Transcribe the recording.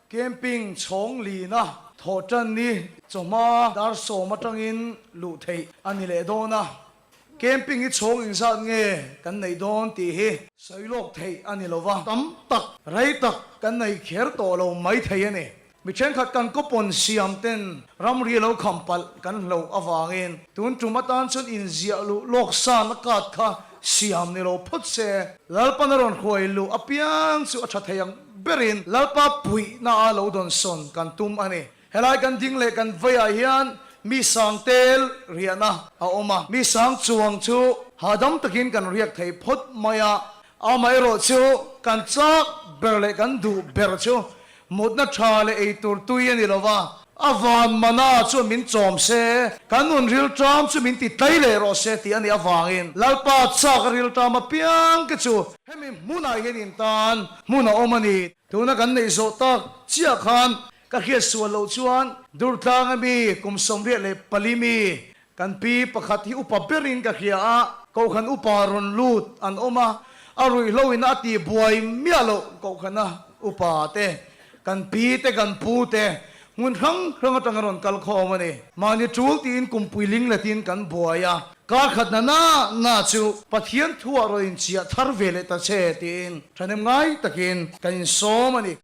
Camping chhawng lina thawh tan ni chawhma dar sawm atangin luh theih a ni leh dawn a. Camping hi chhawng engzat nge kan neih dawn tih hi sawi lawk theih a ni lo va, tam tak, rei tak kan nei kher tawh lo mai thei a ni. Mi thenkhat kan kawpawn siam ten ramri lo kham palh kan hloh avangin tun tum atan chuan inziah luh lawk san a card kha siam ni lo phawt se, Lalpan a rawn hruai luh apiang chu a tha thei ang berin Lalpa puihna a lo dawnsawn kan tum a ni. Helai kan ding leh kan veiah hian mi sang tel riahna a awm a, mi sang chuang chu hahdam takin kan riak thei phawt mai a, amaherawh chu kan chak ber leh kan duh ber chu Mutna tha leh ei tur tui a ni lo va, a van mana chuan min chawm se, kan nun rilṭam chu min ti tlai leh rawh se tih a nih avangin Lalpa chak a rilṭam apiang te chu hemi hmunah hian in tan hmun a awm a ni. Tuna kan neih zawh tak chiah khan ka hriat sual loh chuan Durtlang ami kum 84 mi kan pi pakhat hi upa berin ka hria a, Kohhran upa rawn lut an awm a, a ruihhlo in a tih buai miah loh Kohhrana upa te, kan pi te, kan pu te hmun hrang hrang atanga rawn kal khawm a ni. Mahni tul tiin kumpui lingletin kan buai a, kar khat na na na chu Pathian thuah rawn inchiah thar ve leh ta che tiin thahnem ngai takin kan insawm a ni.